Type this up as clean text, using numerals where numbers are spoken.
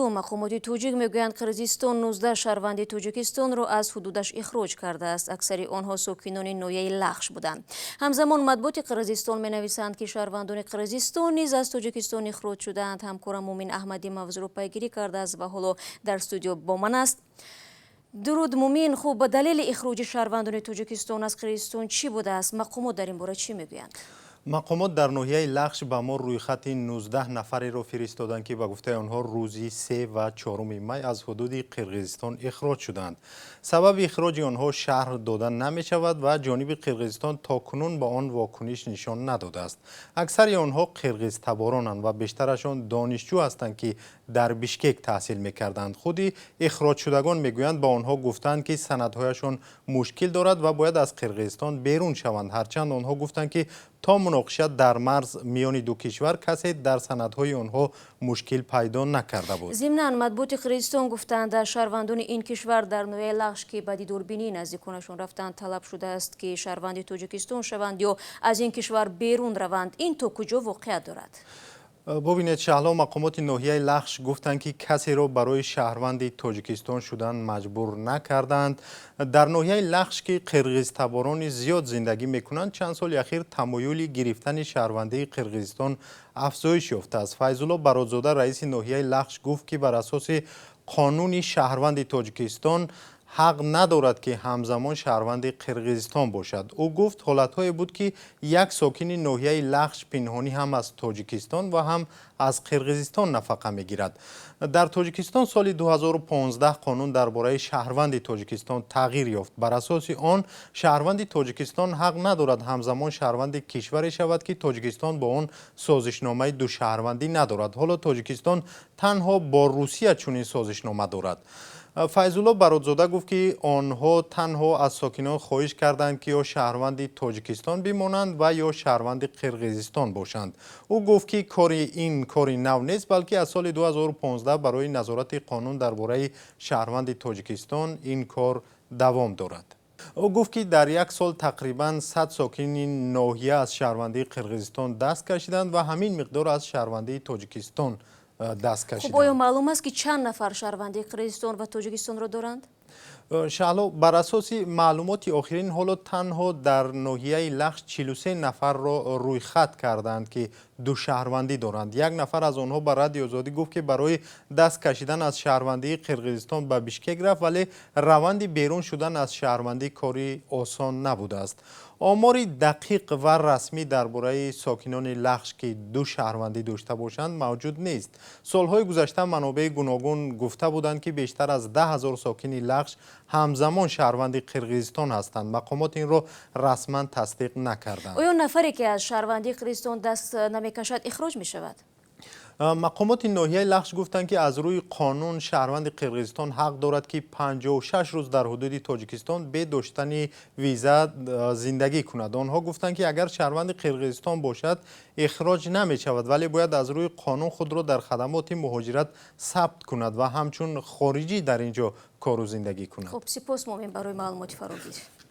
Мақомоти тоҷик мегӯянд, Қирғизистон 19 шаҳрванди Тоҷикистонро аз ҳудудаш ихроҷ кардааст. Аксари онҳо сокинони ноҳияи Лахш буданд. Ҳамзамон матбуоти Қирғизистон менависанд, ки шаҳрвандони Қирғизистон низ аз Тоҷикистон ихроҷ шудаанд. Ҳамкорам Мумин Аҳмадӣ мавзӯъро пайгирӣ кардааст ва ҳоло дар студио бо ман аст. Дуруд, Мумин. Хуб, ба далели ихроҷи шаҳрвандони Тоҷикистон аз Қирғизистон чӣ будааст? Мақомот дар ин бора чӣ мегӯянд? Мақомот дар ноҳияи Лахш ба мо рӯйхати 19 нафареро фиристоданд, ки ба гуфтаи онҳо рӯзи 3 ва 4 май аз ҳудуди Қирғизистон ихроҷ шуданд. Сабаби ихроҷи онҳо шарҳ дода намешавад ва ҷониби Қирғизистон то кунун ба он вокуниш нишон надодааст. Аксари онҳо қирғизтаборонанд ва бештарашон донишҷӯ ҳастанд, ки дар Бишкек таҳсил мекарданд. Худи ихроҷшудагон мегӯянд, ба онҳо гуфтанд, ки санадҳояшон мушкил дорад ва бояд аз Қирғизистон берун шаванд. Ҳарчанд онҳо гуфтанд, ки то муноқиша дар марз миёни ду кишвар касе дар санадҳои онҳо мушкил пайдо накарда буд. Зимнан, матбуоти Қирғизистон гуфтанд, аз шаҳрвандони ин кишвар дар ноҳияи Лахш, ки ба дидорбинии наздиконашон рафтанд, талаб шудааст, ки шаҳрванди Тоҷикистон шаванд ё аз ин кишвар берун раванд. Ин то куҷо воқеият дорад? Бубинед, Шаҳло, мақомоти ноҳияи Лахш гуфтанд, ки касеро барои шаҳрванди Тоҷикистон шудан маҷбур накарданд. Дар ноҳияи Лахш, ки қирғизтаборони зиёд зиндагӣ мекунанд, чанд соли ахир тамоюли гирифтани шаҳрвандии Қирғизистон афзоиш ёфтааст. Файзулло Баротзода, раиси ноҳияи Лахш, гуфт, ки бар асоси қонуни шаҳрванди Тоҷикистон ҳақ надорад, ки ҳамзамон шаҳрванди Қирғизистон бошад. Ӯ гуфт, ҳолатҳое буд, ки як сокини ноҳияи Лахш пинҳонӣ ҳам аз Тоҷикистон ва ҳам аз Қирғизистон нафақа мегирад. Дар Тоҷикистон соли 2015 қонун дар бораи шаҳрванди Тоҷикистон тағйир ёфт. Бар асоси он шаҳрванди Тоҷикистон ҳақ надорад ҳамзамон шаҳрванди кишваре шавад, ки Тоҷикистон бо он созишномаи душаҳрвандӣ надорад. Ҳоло Тоҷикистон танҳо бо Русия чунин созишнома дорад. Файзулло Баротзода гуфт, ки онҳо танҳо аз сокинон хоҳиш карданд, ки ё шаҳрванди Тоҷикистон бимонанд ва ё шаҳрванди Қирғизистон бошанд. Ӯ гуфт, ки кори ин кори нав нест, балки аз соли 2015 барои назорати қонун дар бораи шаҳрванди Тоҷикистон ин кор давом дорад. Ӯ гуфт, ки дар як сол тақрибан 100 сокини ноҳия аз шаҳрвандии Қирғизистон даст кашиданд ва ҳамин миқдор аз шаҳрвандии Тоҷикистон даст Хуб, оё кашиданд. маълум аст, ки чанд нафар шаҳрвандии Қирғизистон ва Тоҷикистонро доранд? Шаҳло, бар асоси маълумоти охирин ҳоло танҳо дар ноҳияи Лахш 43 нафарро рӯйхат карданд, ки душаҳрвандӣ доранд. Як нафар аз онҳо ба Радиои Озодӣ гуфт, ки барои даст кашидан аз шаҳрвандии Қирғизистон ба Бишкек рафт, вале раванди берун шудан аз шаҳрвандӣ кори осон набудааст. Омори дақиқ ва расмӣ дар бораи сокинони Лахш, ки ду шаҳрвандӣ дошта бошанд, мавҷуд нест. Солҳои гузашта манобеи гуногун гуфта буданд, ки бештар аз 10 000 сокини Лахш ҳамзамон шаҳрванди Қирғизистон ҳастанд. Мақомот инро расман тасдиқ накарданд. Оё нафаре, ки аз шаҳрвандии Қирғизистон даст намекашад, ихроҷ мешавад? Мақомоти ноҳияи Лахш гуфтанд, ки аз рӯи қонун шаҳрванди Қирғизистон ҳақ дорад, ки 56 рӯз дар ҳудуди Тоҷикистон бе доштани виза зиндагӣ кунад. Онҳо гуфтанд, ки агар шаҳрванди Қирғизистон бошад, ихроҷ намешавад, вале бояд аз рӯи қонун худро дар хадамоти муҳоҷират сабт кунад ва ҳамчун хориҷӣ дар ин ҷо кору зиндагӣ кунад. Хуб, сипос, Мумин, барои маълумоти фарогир.